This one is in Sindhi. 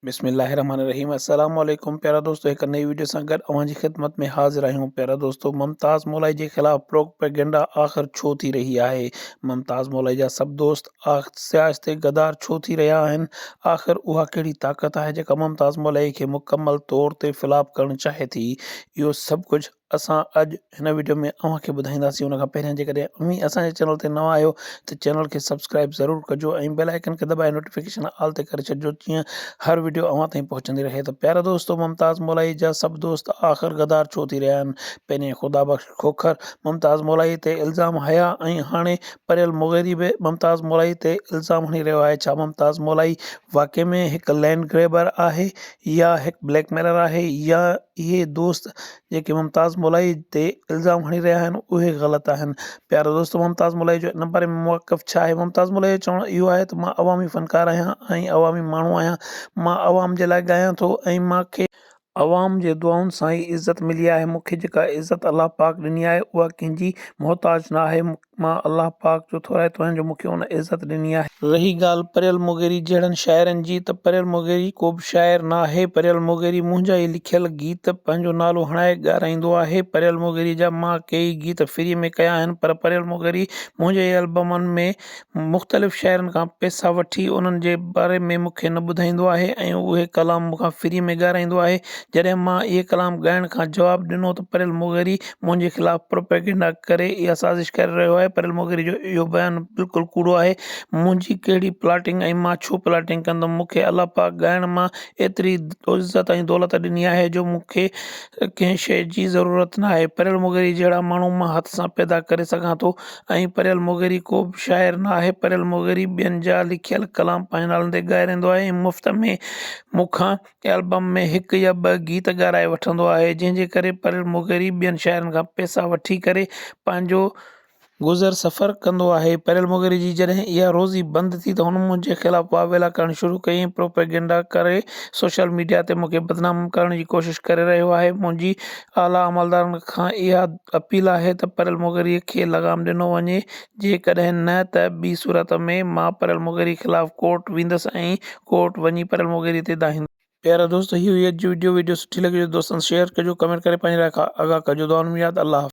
بسم الله الرحمن الرحيم السلام عليڪم پيارا دوستو هڪ نئين ويڊيو سان گڏ اوهان جي خدمت ۾ حاضر آهيون پيارا دوستو ممتاز مولائي جي خلاف پروپيگنڊا آخر ڇو ٿي رهي آهي ممتاز مولائي جا سڀ دوست آهستي آهستي غدار ڇو ٿي رهيا آهن آخر اها ڪهڙي طاقت آهي جيڪا ممتاز مولائي کي مڪمل طور تي فلاپ ڪرڻ چاهي ٿي اهو سڀ ڪجهه اسان اڄ هن وڊيو ۾ اوهان کي ٻڌائينداسين ان کان پهريان جيڪڏهن اوهين اسان جي چينل تي نوان آهيو ته چينل کي سبسڪرائب ضرور ڪجو ۽ بيل آئيڪن کي دٻائي نوٽيفڪيشن آل تي ڪري ڇڏجو جيئن هر وڊيو اوهان تائين پهچندي رهي ته پيارا دوستو ممتاز مولائي جا سڀ دوست آخر غدار ڇو ٿي رهيا آهن پهرين خدا بخش کوکر ممتاز مولائي تي الزام هنيا ۽ هاڻي پريل مغيري به ممتاز مولائي تي الزام هڻي رهيو آهي ڇا ممتاز مولائي واقعي ۾ هڪ لينڊ گريبر آهي يا هڪ بليڪ ميلر آهي يا اهي دوست جيڪي ممتاز مولائي تي الزام هڻي رهيا آهن اهي غلط آهن. پيارو دوست ممتاز مولائي جو ان باري ۾ موقف ڇا آهي؟ ممتاز مولائي جو چوڻ اهو آهي ته مان عوامي فنڪار آهيان ۽ عوامي ماڻهو آهيان مان عوام جي لاء ڳايان ٿو ۽ مان کي عوام جي دعائن سان ئي عزت ملي آهي مون کي جيڪا عزت الله پاڪ ڏني آهي اها ڪنهن جي محتاج نه آهي. مان الله پاڪ جو ٿورائتو آهيان جو مون کي ان عزت ڏني آهي. رهي ڳالهه پريل مغيري جهڙن شاعرن جي ته پريل مغيري ڪو به شاعر نه آهي، پريل مغيري منهنجا ئي لکيل گيت پنهنجو نالو هڻائي ڳارائيندو آهي، پريل مغيري جا مان ڪيئي گيت فري ۾ ڪيا آهن پر پريل مغيري منهنجي ئي البمن ۾ مختلف شاعرن کان پئسا وٺي انهن جي باري ۾ مون کي نه ٻڌائيندو آهي ۽ اهي ڪلام مون کان فري ۾ ڳارائيندو آهي، جڏهن مان اهي ڪلام ڳائڻ کان جواب ڏنو ته پريل مغيري منهنجي خلاف پروپيگنڊا ڪري اها سازش ڪري رهيو آهي، پريل مغيري جو اهو بيان بلڪل ڪوڙو آهي، منهنجي ڪهڙي پلاٽنگ ۽ مان ڇو پلاٽنگ ڪندم، مون کي الله پاڪ ڳائڻ مان ايتري عزت ۽ دولت ڏني آهي جو مون کي ڪنهن شيء جي ضرورت ناهي، پريل مغيري جهڙا ماڻهو مان هٿ سان پيدا ڪري سگهان ٿو ۽ پريل مغيري ڪو به شاعر ناهي، پريل مغيري ٻين جا لکيل ڪلام پنهنجي نالن تي ڳائريندو آهي ۽ مفت ۾ مون کان البم ۾ هڪ يا ٻه گيت ڳارائي وٺندو آهي، جنهن جي ڪري پريل مغيري ٻين شاعرن کان پئسا وٺي ڪري پنهنجو گذر سفر ڪندو آهي. پريل مغيري جي جڏهن اها روزي بند ٿي ته هن منهنجي خلاف واويلا ڪرڻ شروع ڪئي ۽ پروپيگنڊا ڪري سوشل ميڊيا تي مون کي بدنام ڪرڻ جي ڪوشش ڪري رهيو آهي. منهنجي اعليٰ عملدارن کان اها اپيل آهي ته پريل مغيري کي لغام ڏنو وڃي، جيڪڏهن نه ته ٻي صورت ۾ مان پريل مغيري خلاف ڪورٽ ويندس ۽ ڪورٽ وڃي پريل مغيري تي دانهيندس. پيارا دوستو هي هئي اڄ جي وڊيو وڊيو سٺي لڳي هجي ته دوستن سان شيئر ڪجو ڪمينٽ ڪري پنهنجي راء کان آگاهه ڪجو دعائن ۾ ياد الله حافظ.